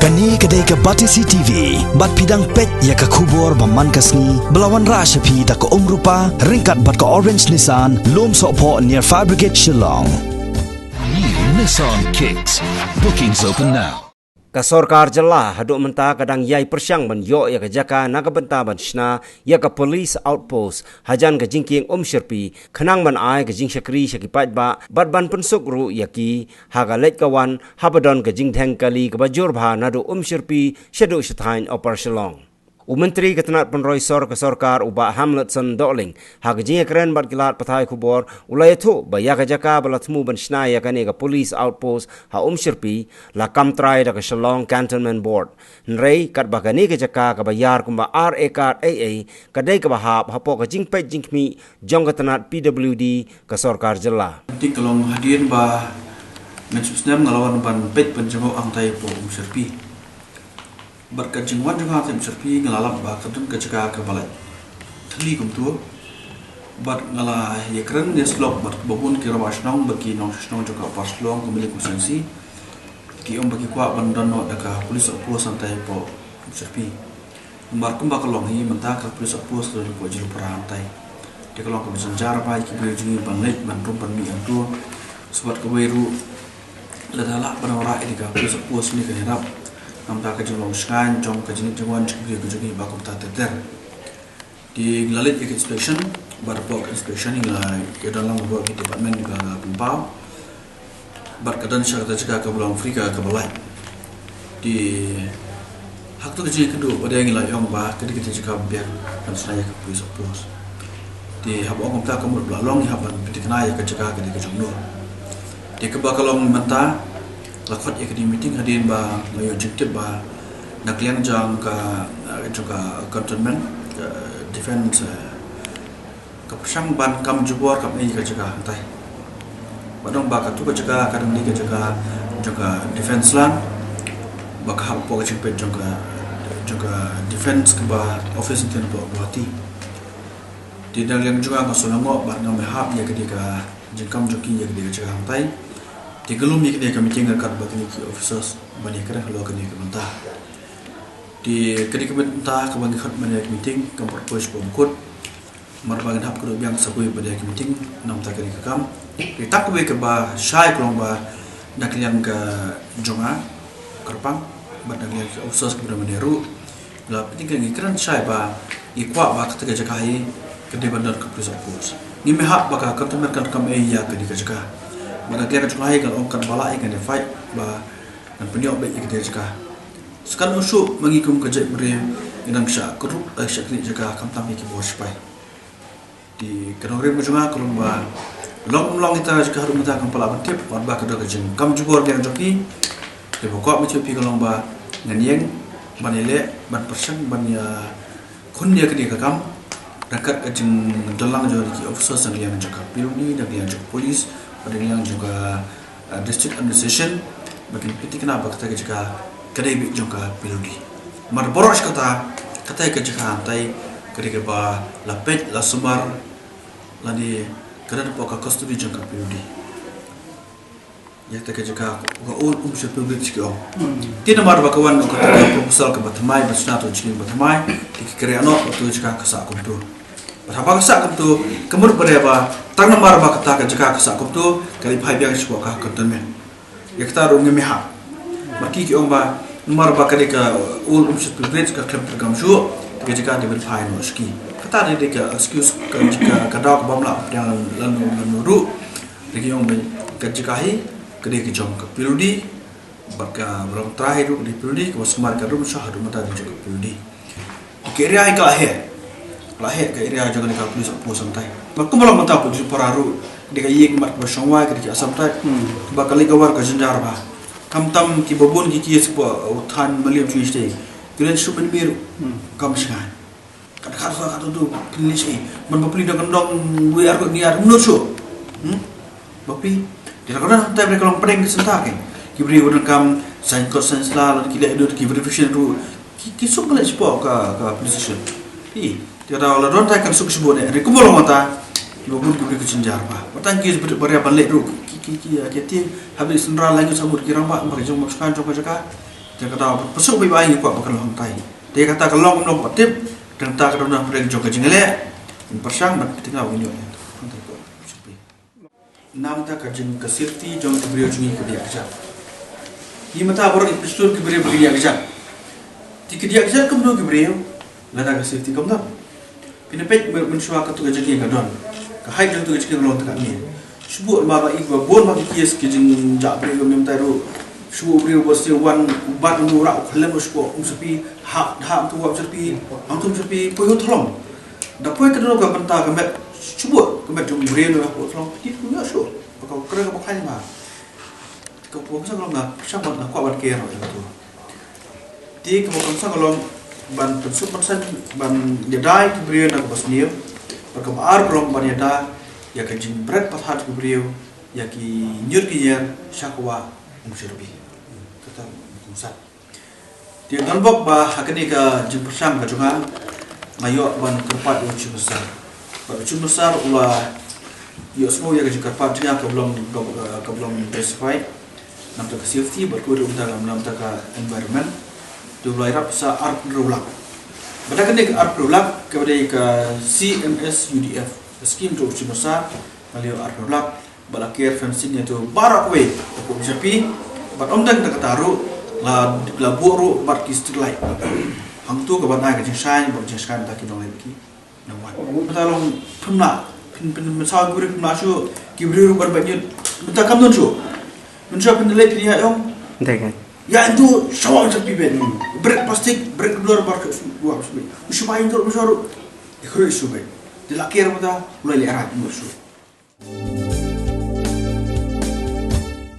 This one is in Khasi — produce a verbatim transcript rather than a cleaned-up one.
Kane ka dei ka Batesi T V, bad phi dang peit ïa ka khubor ba man ka sngi, ba la wanrah sha phi da ka Umrupa, ryngkat bad ka Orange Nissan, Lumsohphoh near Fire Brigade Shillong. New Nissan Kicks. Bookings open now. Ka sorkar jylla haduh mynta ka dang ïai pyrshang ban ïoh ïa ka jaka na ka bynta ban shna ïa ka police outpost hajan ka jingkieng Umshyrpi, khnang ban ai ka jingshakri sha ki paidbah bad ban pynsuk ruh ïa ki ha ka leit ka wan haba don ka jingdheng kali kaba jur bha naduh Umshyrpi shaduh sha thaiñ Upper Shillong. U Myntri ka tnat pynroi sor ka sorkar, u Bah Hamletson Dohling, ha ka jingïakren bad ki lad pathai khubor, u la ïathuh ba ïa ka jaka ba la thmu ban shna ïa kane ka police outpost ha Umshyrpi la kam trai da ka Shillong Cantonment Board. Hynrei katba kane ka jaka kaba ïar kumba ar ekar eiei ka dei kaba hap hapoh ka jingpeit jingkhmih jong ka tnat P W D ka sorkar jylla. Te ka long hadien ba mynshwa snem nga la wan ban peit ban jngoh hangtai hapoh Umshyrpi. Bad ka jingwan jong nga hangtai Umshyrpi nga la lap ba ka don ka jaka kaba lait thylli kumto. Bad nga la ïakren ïasyllok bad kiba bun ki rangbah shnong bad ki nongshong shnong jong ka Upper Shillong Community Constituency. Ki ong ba ki kwah ban don noh da ka police outpost hangtai hapoh Umshyrpi. Namar kumba ka long hi mynta ka police outpost ka don hapoh Jlupara hangtai. Te ka long kaba jynjar bha ïa ki briew jong ngi ban leit ban rum ban mih hangto. Shuwa bad kawei ruh, lada lah ban wanrah ïa ka police outpost ne kan ïarap. Namar ka jinglong shngaiñ jong ka jingïaid jingwan jong ki briew jong ngi ba kumta ter ter. Te ngi la leit ïa ka inspection, bad hapoh ka inspection ngi la ïadon lang bad ki department ba la pynpaw. Bad ka don sha kata jaka kaba long free ka, kaba lait. Te ha kato ka jingïakynduh pat ngi la ong ba ka dei kata jaka ba biang ban shna ïa ka police outpost. Te haba ong kumta ka mut ba la long ngi hap ban pynthikna ïa ka jaka ka dei ka jong no. Te kaba ka long mynta la khot ïa ka dei meeting hadien ba nga ïoh jingtip ba na ka liang jong ka, eh, jong ka cantonment, ka defense, eh, ka pyrshang ban kam jubor kam ei ka jaka hangtai. Ba dang ba kato ka jaka ka dang dei ka jaka jong ka defense land. Ba ka hap hapoh ka jingpeit jong ka, jong ka defense kaba office hangtai hapoh Guwahati. Te na ka liang jong nga nga sngewlyngngoh bad nga mihap ïa ka dei ka jingkam jong ki ïa ka dei ka jaka hangtai. Te nga lum ïa ka dei ka meeting ryngkat bad kine ki officers ban ïakren halor kane ka bynta. Te ka dei ka bynta kaba ngi khot ban ïa ka meeting kam pat poi sha ba mut. Namar ba ngin hap kyrduh biang sa kawei pat ïa ka meeting namar kane ka kam. Te tang kawei kaba shai ka long ba na ka liang ka jong nga kyrpang bad na ka liang ka officers kaba don mynne ruh. La pynthikna ngi kren shai ba ngi kwah ba kata ka jaka hi ka dei ban don ka police outpost. Ngi mihap ba ka cantonment kan kam ei ïa ka dei ka jaka. Bad na ka liang ka jong nga hi kan ong kan ba lah hi kan ïa fight ba kan pynïoh beit ïa ka dei ka jaka. Sa kan ong shuh ma ngi kum ka jaitbynriew ngi dang shah kyrduh, eh, shah knieh jaka khamtam ïa ki bor shipai. Te ka nongrim ka jong nga ka long ba long ym long ïa kata ka jaka haduh mynta ngam pat lah ban tip, wat ba ka dei ka jingkam jubor biang jong ki. Te ba kwah ban tip phi ka long ba ngan ïeng ban ïaleh ban pyrshang ban ïakhun ïa kane ka kam. Ryngkat ka jingdon lang jong ki officers na ka liang jong ka P W D, na ka liang jong ka police, na ka liang jong ka uh, district administration, ba kin pynthikna ba kata ka jaka ka dei beit jong ka P W D. Namar baroh shi katta, kata ka jaka hangtai ka dei kaba la peit, la sumar, lane ka don hapoh ka custody jong ka P W D. Ïa kata ka jaka ka Old Umshyrpi Bridge ki ong. Hmm. Te namar ba ka wan kata ka proposal kaba thymmai, ba shna to jingkieng ba thymmai, te ki kren noh ba to jaka ka sah kumto. Bad haba ka sah kumto, ka mut ba dei ba tang namar ba kata ka jaka ka sah kumto, ka leit phai biang shapoh ka cantonment. Ïa kata ruh ngi mihap. Namar ki ki ong ba namar ba ka dei ka Old Umshyrpi Bridge ka khlem pyrkhat shuh, ka jaka dei ban phai noh sha ki. Kata dei, dei ka excuse ka, ka, ka daw kaba ym lah pdiang lano lano ruh. Dei ki ong ba ka jaka hi ka dei ka jong ka P W D. Bad ka Brom Trai ruh ka dei P W D, kaba sumar ka Rumsha haduh mynta dei jong ka P W D. Te ka area hi ka la heh. Ka la heh ka area jong kane ka police outpost hangtai. Bad kumba long mynta hapoh Jlipara ruh, dei ka ïing mat kaba shong wai ka dei ka Assam Type. Hmm. Bad ka leit ka wan ka jynjar bha. Khamtam kiba bun ki ki sha u thaiñ Mylliem jong ngi shatei. Ki len shu mynmiet ruh. Hmm. Kam shngaiñ. Kat kat kat tu tu pynleit sha i. Ban bapli da kan dong wei ar ko ni ar mno shu. Hmm? Bapli. Te la ka don hangtai ba ka long pdeng ki synta ki. Ki briew ba donkam sign kot sign sla, la ki leh dud ki verification ruh. Ki, ki suk leit shapoh ka, ka police station. I, te da la don tai kan suk shapoh ne. Re kumba long mynta. Ki ba bun ki briew ki jynjar bha. Ba tang ki ba, ba ria ban leit ruh. Ki, ki, ki, ki, ki, hap leit synran la ngi samut ki rangbah ba ka jong ba shkan jong ka jaka. Te kata ba pynsuh bai bai ngi kwah ba kan long hangtai. Te kata ka long long ba tip, te kata ka dona pyrshang jong ka jingleh, pyrshang ban kyntingau ngi. Namta ka jing ka safety jong ki briew jong ngi ka diak jat. Ngi mynta baroh ngi pynslur ki briew ba ki diak jat. Te ki diak jat kumno ki briew, lada ka safety kam don. Pynpeit mynshuwa katu ka jingeh ka don. Ka hait jong katu ka jingeh ka long tang katne. Shu bun ba i ba bun ba ki case ki jingjah briew ka mynta ruh. Shu briew ba shu wan bat ngu rak khlem shu um sapi ha ha tu wa sapi. Ang tu sapi poi u thlong. Da poi ka dulu ka bynta ka met shu ka met jong briew na ko thlong. Ki ku ya shu. Ba ka kre ka ba khlaiñ ba. Ka pyrshang long na pyrshang ban na kwah ban care ïa katu. Te ka pyrshang long ban pynsuk ban san ban ïada ki briew na ka ba sniew. Bad ka ba ar ka long ban ïada ïa ka jingbret pathar ki briew ïa ki ñiut ki ñier sha ka wa um shirbi. Kata kumsat. Te don bok ba ha kane ka jingpyrshang ka jong nga nga ïoh ban kyrpad ïa u Chief Minister. Bad u Chief Minister u la ïohsngew ïa ka jingkyrpad jong nga ka ba long ka ba long justify. Namta ka safety bad ka ruh namta ka environment. Te u la ïarap sa arphew lak. Bad da kane ka arphew lak ka ba dei ka C M S U D F. Ka skim jong u Chief Minister nga la ïoh arphew lak. Ba la ker fencing ïa tu baroh kawei ka pok B J P. Bad ym dang da kata ruh la la buh ruh bad ki street light. Hangtu ka ban ai ka jingshai bad jingshai da ki nongleit ki nongwan. Kata long pynlah pyn pyn pynsaw ki briew pynlah shu ki briew ruh ban ban ñiut. Mynta kam don shu. Mynshuwa pynleit pynïaid ong. Dei kan. Ïa itu shawa jam pi ben. Brek plastik brek blur bar ka shu wa shu. Shu bai dur shu ruh. Khrui shu ben. Di la ker mynta ulai le arat shu.